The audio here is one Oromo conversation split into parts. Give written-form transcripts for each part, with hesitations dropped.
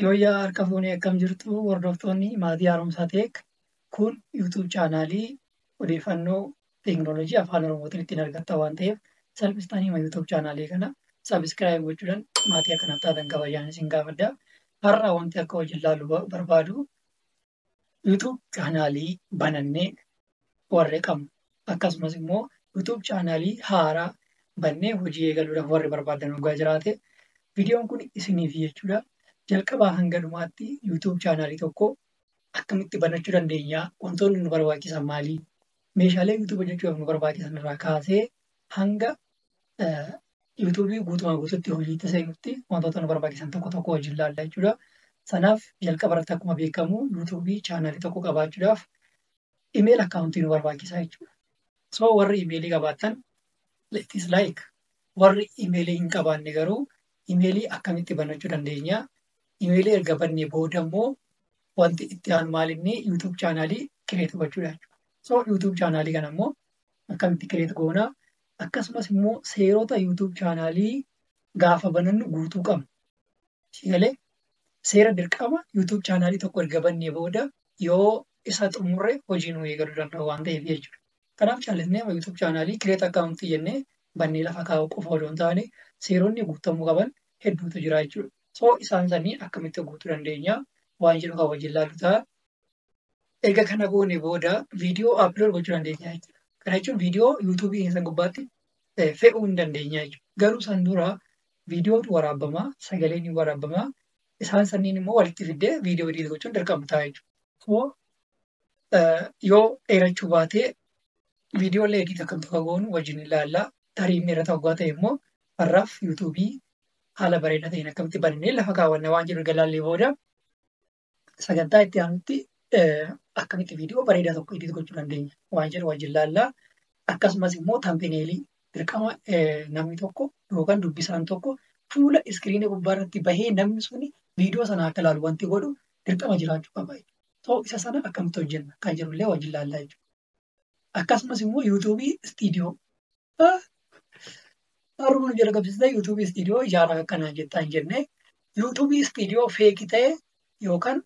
Yooyyaa harka fuunee, akkam jirtu hordoftoonni maatii Haaromsaa Tech? Kun YouTube chaanaalii odeeffannoo teekinooloojii afaan Oromootiin ittiin argattan waan ta'eef, salphistanii YouTube chaanaalii kana subscribe gochuudhaan maatii akkanaaf taatan kabajaan isin gaafadha. Har'a wanti akka wajjin ilaallu barbaadu, YouTube chaanaalii banannee warri qabnu, akkasumas immoo YouTube chaanaalii haaraa bannee hojii eegaluudhaaf warri barbaadan dhugaa jiraate, viidiyoon kun isiniif jechuudha. Jalqabaa hanga dhumaatti YouTube chaanaalii tokko akkamitti banachuu dandeenya? Wantoonni nu barbaachisan maali? Meeshaalee YouTube hojjechuudhaaf nu barbaachisan irraa kaasee hanga YouTubeii guutumaa guututti hojiitti seenutti wantoota nu barbaachisan tokko tokko wajjin ilaalla jechuudha. Sanaaf jalqaba irratti, akkuma beekamu, YouTubeii chaanaalii tokko qabaachuudhaaf email accountii nu barbaachisa jechuudha. So warri imeelii qabaatan, it is like, warri imeelii hin qabaanne garuu imeelii akkamitti banachuu dandeenya? Imeelii erga bannee booda immoo wanti itti aanu maalinni? YouTube chaanaalii create gochuudha jechuudha. So YouTube chaanaalii kana immoo akkamitti create goona? Akkasumas immoo seerota YouTube chaanaalii gaafa banannu guutuu qabna. Galee seera dirqama YouTube chaanaalii tokko erga bannee booda yoo isa xumurre hojii nu eegaluu danda'u waan ta'eef jechuudha. Kanaaf caallisnee YouTube chaanaalii create accountii jennee bannee lafa kaa'uu qofa odoo hin taane, seeronni guutamuu qaban hedduutu jira jechuudha. So isaan sanii akkamitti guutuu dandeenya waan jedhu kan wajjin ilaallu ta'a. Erga kana goone booda viidiyoo upload gochuu dandeenya jechuudha. Kana jechuun viidiyoo YouTubeii keessan gubbaatti fe'uu hin dandeenya jechuudha. Garuu san dura viidiyootu waraabama, sagaleen ni waraabama. Isaan sanniin immoo walitti fiddee viidiyoo edit gochuun dirqama ta'a jechuudha. So yoo dheerachuu baatee viidiyoolee edit akkamitti akka goonu wajjin ilaalla. Tarii inni irra ta'uu ta'e immoo, har'aaf YouTubeii haala bareedaa ta'een akkamitti bannee lafa kaawwanna waan jedhu erga ilaallee booda, sagantaa itti aanutti akkamitti viidiyoo bareedaa tokko edit gochuu dandeenya waan jedhu wajjin ilaalla. Akkasumas immoo thumbnailii dirqama namni tokko yookaan dubbisaan tokko fuula iskiriinii gubbaa irratti bahee namni suni viidiyoo sana akka ilaalu wanti godhu dirqama jiraachuu qaba. So isa sana akkamitti hojjenna kan jedhullee wajjin ilaallaa jechuudha. Akkasumas immoo YouTubeii Studio. Haruma nu jalqabsiisne YouTubeii Studio ijaaraa akkanaa jettaa hin jenne, YouTubeii Studio fakeii ta'e yookaan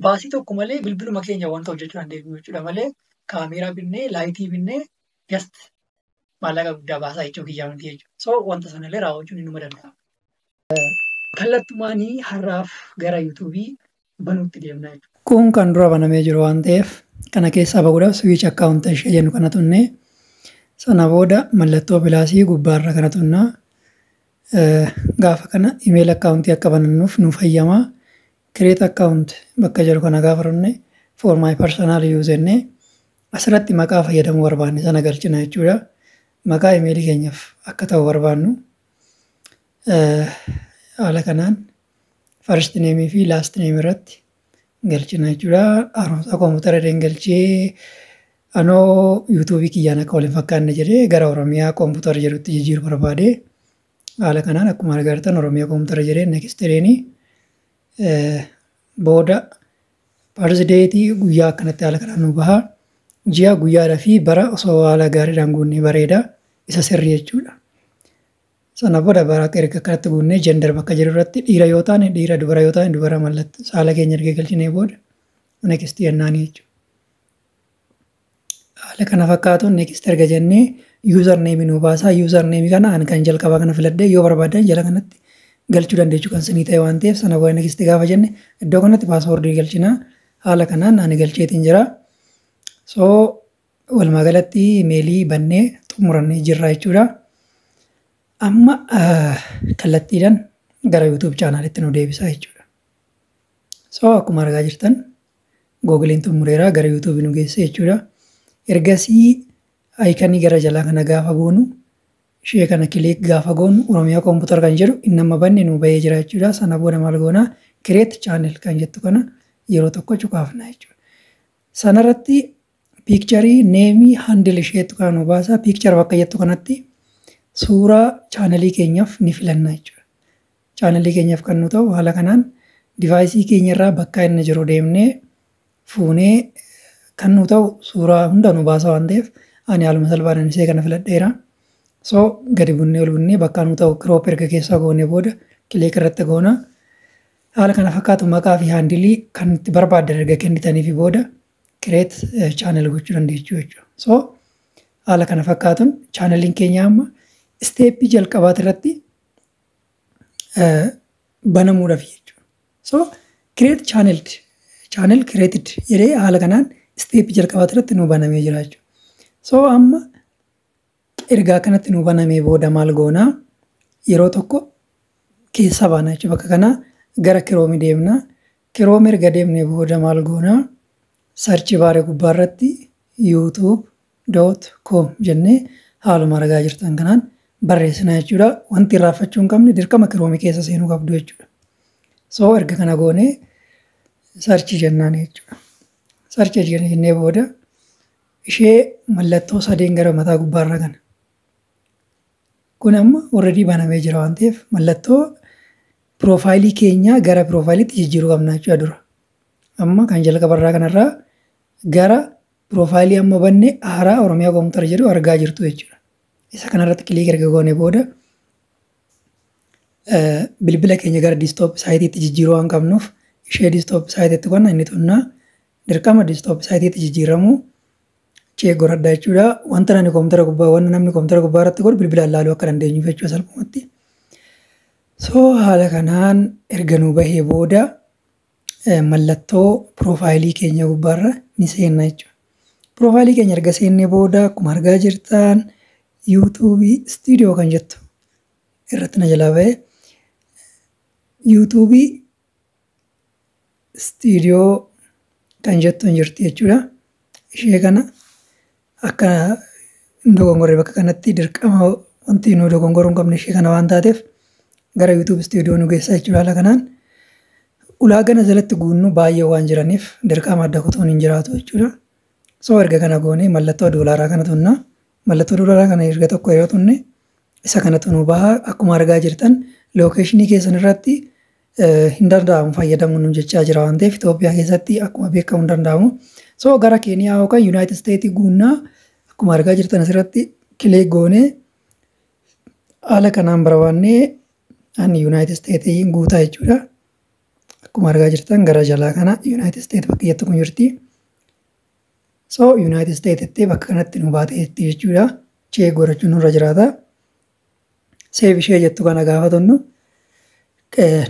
baasii tokko malee bilbiluma keenya wanta hojjechuu dandeenyu jechuudha malee, kaameeraa binnee, lightii binnee, just maallaqa guddaa baasaa jechuu kiyyaa miti jechuudha. So wanta sanallee raawwachuun inuma danda'ama. Kallattumaanii har'aaf gara YouTubeii banuutti deemna jechuudha. Kun kan dura banamee jiru waan ta'eef, kana keessaa bahuudhaaf switch account ishee jennu kana tunnee, sana booda mallattoo plusii gubbaarra kana tunnaa. Gaafa kana email accountii akka banannuuf nu fayyamaa. Create account bakka jedhu kana gaafa runne, for my personal use jennee asirratti maqaa fayyadamuu barbaanne sana galchina jechuudha. Maqaa imeelii keenyaaf akka ta'u barbaannu haala kanaan first name fi last name irratti galchina jechuudha. Haaromsaa Koompitara jedheen galchee, anoo YouTubeii kiyyaan akka waliin fakkaanne jedhee gara Oromiyaa Koompitara jedhutti jijjiiruu barbaade. Haala kanaan akkuma argitan Oromiyaa Koompitara jedhee next jedheeni, booda birth dateii guyyaa akkanatti haala kanaan nu baha. Ji'a, guyyaadhaa fi bara osoo haala gaariidhaan guunnee bareeda, isa sirrii jechuudha. Sana booda bara erga akkanatti guunnee, gender bakka jiru irratti dhiira yoo taane dhiira, dubara yoo taane dubara, mallattoo saala keenya erga galchinee booda next jennaanii jechuudha. Haala kana fakkaatuun next erga jennee, user nameii nu baasaa. User nameii kana ani kan jalqabaa kana filadhee, yoo barbaadan jala kanatti galchuu dandeechuu kan sinii ta'e waan ta'eef, sana booda next gaafa jenne iddoo kanatti passwordii galchinaa. Haala kanaan ani galcheetiin jira. So walumaa galatti imeelii bannee xumurannee jirra jechuudha. Amma kallattiidhaan gara YouTube chaanaalitti nu deebisaa jechuudha. So akkuma argaa jirtan Googleiin xumureera, gara YouTubeii nu geesse jechuudha. Ergasii iconii gara jalaa kana gaafa goonu, ishee kana click gaafa goonu, Oromiyaa Koompitara kan jedhu inni amma banne nu bahee jira jechuudha. Sana booda maal goonaa? Create channel kan jettu kana yeroo tokko cuqaafna jechuudha. Sanarratti pictureii, nameii, handle isheetu kana nu baasa. Picture bakka jettu kanatti suuraa chaanalii keenyaaf ni filanna jechuudha. Chaanalii keenyaaf kan nu ta'u haala kanaan deviceii keenyarraa bakka inni jiru deemnee fuunee kan nu ta'u suuraa hunda nu baasa waan ta'eef, ani haaluma salphaadhaan ishee kana filadheera. So gadi bunnee ol bunnee bakka nu ta'u crop erga keessaa goonee booda click irratti goona. Haala kana fakkaatu maqaa fi handle kan itti barbaaddan erga kennitaniifi booda create channel gochuu dandeessu jechuudha. So haala kana fakkaatuun channeliin keenya amma step jalqabaati irratti banamuudhaaf jechuudha. So create channel, channel created jedhee haala kanaan step jalqabaati irratti nu banamee jira jechuudha. So amma ergaa kanatti nu banamee booda maal goonaa? Yeroo tokko keessa baana jechuudha. Bakka kanaa gara Chrome deemna. Chrome erga deemnee booda maal goonaa? Search bar gubbaarratti youtube.com jennee haaluma argaa jirtan kanaan barreessina jechuudha. Wanti irraanfachuu hin qabne dirqama Chrome keessa seenuu qabdu jechuudha. So erga kana goonee search jennaan jechuudha. Search jennee booda ishee mallattoo sadeen gara mataa gubbaarra kana. Kun amma already banamee jira waan ta'eef mallattoo profile keenyaa gara profileitti jijjiiruu qabna jechuudha dura. Amma kan jalqabarraa kanarraa gara profile amma banne haaraa Oromiyaa Kompiitara jedhu argaa jirtu jechuudha. Isa kanarratti click erga goone booda bilbila keenya gara desktop siteitti jijjiiruu waan qabnuuf ishee desktop siteitti qonna inni tunnaa dirqama desktop siteitti jijjiiramuu check godhadha jechuudha. Wanta namni kompiitara gubbaa wanta namni kompiitara gubbaa irratti godhu bilbilaan ilaaluu akka dandeenyuuf jechuudha salphumatti. So haala kanaan erga nu bahee booda mallattoo profile keenya gubbaarra ni seenna jechuudha. Profile keenya erga seennee booda akkuma argaa jirtan YouTube Studio kan jettu irratti na jalaa bahee YouTube Studio kan jettu hin jirti jechuudha. Ishee kana akka hin dogongorre bakka kanatti dirqama wanti nu dogongoruu hin qabne ishee kana waan taateef gara YouTube Studio nu geessa jechuudha. Haala kanaan ulaagaa jalatti guunnu baay'ee waan jiraniif dirqama adda kutuun hin jiraatu jechuudha. So erga kana goonee mallattoo doolaaraa kana tunna. Mallattoo doolaaraa kana erga tokko yeroo tunne isa kanatu nu baha. Akkuma argaa jirtan location keessan irratti hin danda'amu fayyadamuun nu jechaa jira waan ta'eef Itoophiyaa keessatti akkuma beekamu hin danda'amu. So gara Keeniyaa yookaan United States guunnaa akkuma argaa jirtan asirratti click goonee haala kanaan barbaannee ani United States guutaa jechuudha. Akkuma argaa jirtan gara jalaa kana United States bakka jettu kun jirti. So United States bakka kanatti nu baateetti jechuudha. Check godhachuun nurra jiraata. Save ishee jettu kana gaafa tonnu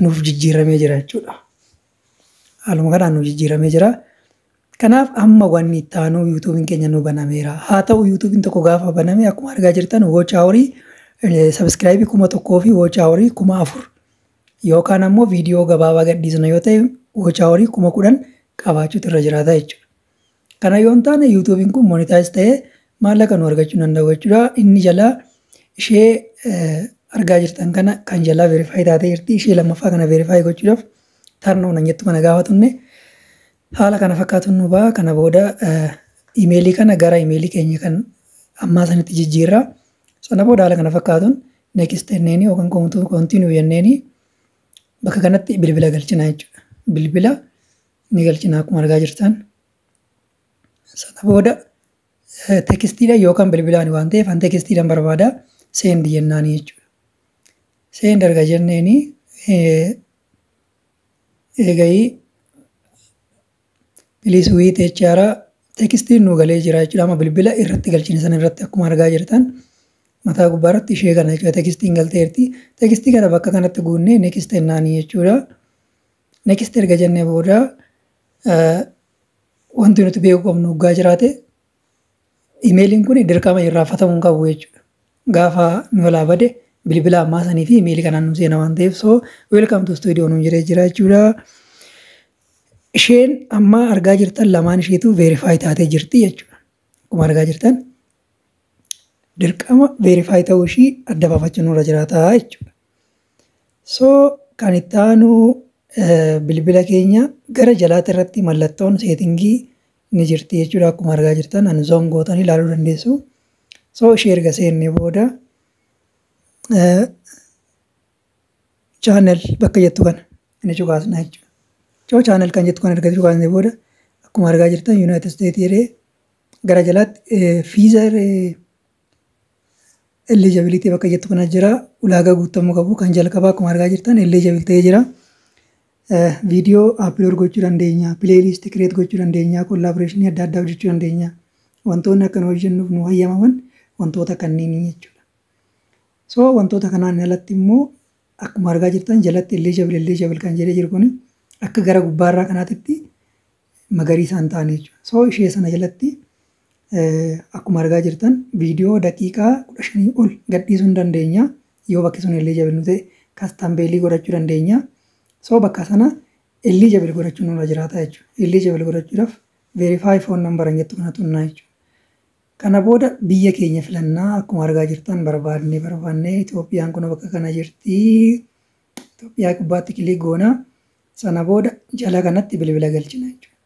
nuuf jijjiiramee jira jechuudha. Haaluma kanaan nuuf jijjiiramee jira. Kanaaf amma wanni itti aanu YouTubeiin keenya nu banameera. Haa ta'u, YouTubeiin tokko gaafa baname akkuma argaa jirtan watch hour subscribe 1000 fi watch hour 4000 yookaan ammoo viidiyoo gabaabaa gadhiisna yoo ta'e watch hour 10,000 qabaachuutu irra jiraata jechuudha. Kana yoo hin taane YouTubeiin kun monetize ta'ee maallaqa nu argachuu danda'u jechuudha. Inni jalaa ishee argaa jirtan kana kan jalaa verify taatee jirti. Ishee lammaffaa kana verify gochuudhaaf turn on jettu kana gaafa tunne haala kana fakkaatuun nu ba'a. Kana booda email kana gara email keenya kan ammaa sanitti jijjiirra. Sana booda haala kana fakkaatuun next jenneeni yookaan continue jenneeni bakka kanatti bilbila galchina jechuudha. Bilbila ni galchina akkuma argaa jirtan. Sana booda textiidhaan yookaan bilbilaan waan ta'eef an textiidhaan barbaada, send jennaani jechuudha. Send erga jenneeni eegayii please wait jechaara textiin nu galee jira jechuudha. Amma bilbila irratti galchine sana irratti akkuma argaa jirtan mataa gubbaa irratti ishee kana jechuudha. Textiin galteerti. Text kana bakka kanatti guunnee next jennaanii jechuudha. Next erga jennee booda wanti nuti beekuu qabnu waggaa jiraate emailiin kun dirqama irraanfatamuu hin qabu jechuudha. Gaafa nu jalaa bade bilbila ammaa sanii fi email kanaan nu seena waan ta'eef, so welcome to studio nuun jedhee jira jechuudha. Isheen amma argaa jirtan lamaan isheetu verify taatee jirti jechuudha. Akkuma argaa jirtan dirqama verify ta'uu ishii adda baafachuun nurra jiraata jechuudha. So kan itti aanu bilbila keenya gara jalaatti irratti mallattoon setting ni jirti jechuudha. Akkuma argaa jirtan ani zoom gootanii ilaaluu dandeessu. So ishee erga seennee booda channel bakka jettu kana ni cuqaasna jechuudha. So channel kan jettu kana erga cuqaasnee booda akkuma argaa jirtan United States jedhee gara jalaatti feature eligibility bakka jettu kana jira. Ulaagaa guutamuu qabu kan jalqabaa akkuma argaa jirtan eligible ta'ee jira. Viidiyoo upload gochuu dandeenya, playlist create gochuu dandeenya, collaboration adda addaa hojjechuu dandeenya. Wantoonni akka nu hojjennuuf nu hayyamaman wantoota kanneen jechuudha. So wantoota kanaan alatti immoo akkuma argaa jirtan jalatti eligible eligible kan jedhee jiru kun akka gara gubbaarraa kanaatitti magariisa hin taane jechuudha. So ishee sana jalatti akkuma argaa jirtan viidiyoo daqiiqaa 15 ol gadhiisuu hin dandeenya. Yoo bakki sun eligible nu ta'e custom thumbnail godhachuu dandeenya. So bakka sana eligible godhachuun nurra jiraata jechuudha. Eligible godhachuudhaaf verify phone number jettu kana tunnaa jechuudha. Kana booda biyya keenya filannaa akkuma argaa jirtan barbaadnee barbaadnee Itoophiyaan kun bakka kana jirti. Itoophiyaa gubbaatti click goonaa. Sana booda jala kanatti bilbila galchina jechuudha.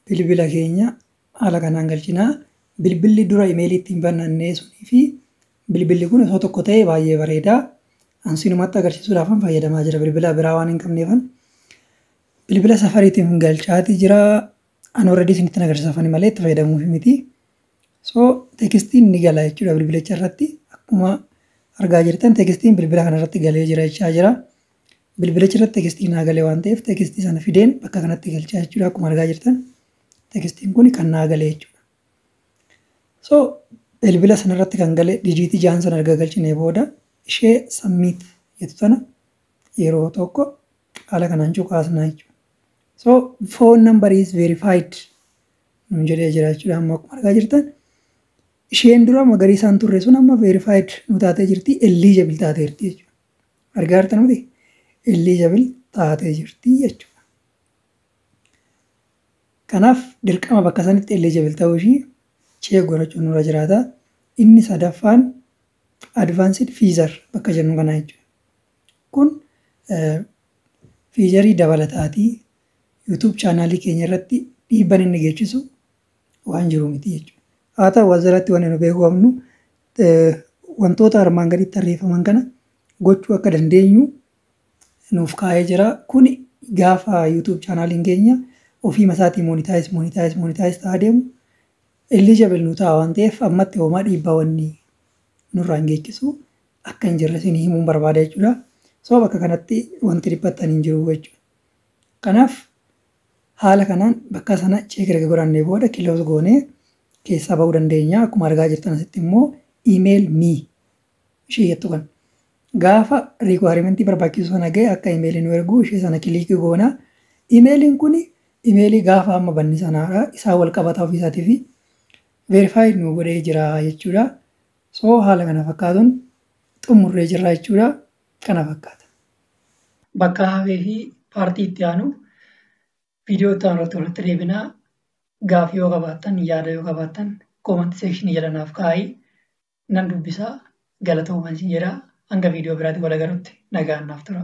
Bilbila keenya haala kanaan galchinaa. Bilbilli dura imeelii ittiin banannee sunii fi bilbilli kun osoo tokko ta'e baay'ee bareedaa. Ansinumatti agarsiisuudhaafan fayyadamaa jira bilbila biraa waan hin qabneefan. Bilbila safariitiin galchaatii jira. An already isinitti agarsiisafani malee itti fayyadamuuf miti. So textiin ni gala jechuudha bilbilicha irratti. Akkuma argaa jirtan textiin bilbila kana irratti galee jira jechaa jira. Bilbilicha irratti textiin naa galee waan ta'eef textii sana fideen bakka kanatti galchaa jechuudha. Akkuma argaa jirtan textiin kun kan naa galee jechuudha. So bilbila sana irratti kan gale dijiitii ja'an sana erga galchinee booda ishee submit jettu sana yeroo tokko haala kanaan cuqaasna jechuudha. So phone number is verified nuun jedhee jira jechuudha. Amma akkuma argaa jirtan isheen dura magariisaan turre sun amma verified nu taatee jirti, eligible taatee jirti jechuudha. Argaa jirtan miti, eligible taatee jirti jechuudha. Kanaaf dirqama bakka sanitti eligible ta'uu ishii check godhachuun nurra jiraata. Inni sadaffaan advanced feature bakka jennu kana jechuudha. Kun featurii dabalataatii YouTube channelii keenya irratti dhiibban inni geessisu waan jiru miti jechuudha. Haa ta'u, as jalatti wanti nu beekuu qabnu wantoota armaan gaditti tarreeffaman kana gochuu akka dandeenyu nuuf kaa'ee jira. Kun gaafa YouTube channeliin keenya ofii isaatii monetize monetize monetize ta'aa deemu eligible nu ta'a waan ta'eef ammatti homaa dhiibbaa wanni nurraa hin geessisu akka hin jirre isin himuun barbaada jechuudha. So bakka kanatti wanti dhiphattan hin jiru jechuudha. Kanaaf haala kanaan bakka sana check erga godhannee booda close goonee keessaa bahuu dandeenya. Akkuma argaa jirtan asitti immoo email me ishee jettu kan. Gaafa requirementii barbaachisu sana ga'e akka imeelii nu ergu ishee sana click goona. Imeeliin kun imeelii gaafa amma banni sanaadha. Isaa wal qabataa ofii isaatii fi verify nu godhee jira jechuudha. So haala kana fakkaatuun xumurree jirra jechuudha. Kana fakkaata. Bakka hafee fi partii itti aanu viidiyoo itti aanu irratti walitti deebinaa. Gaafii yoo qabaattan, yaada yoo qabaattan comment sectionii jala naaf kaa'ii, nan dubbisaa. Galatoomaa isin jedhaa. Hanga viidiyoo biraatti wal agarrutti nagaan naaf tura.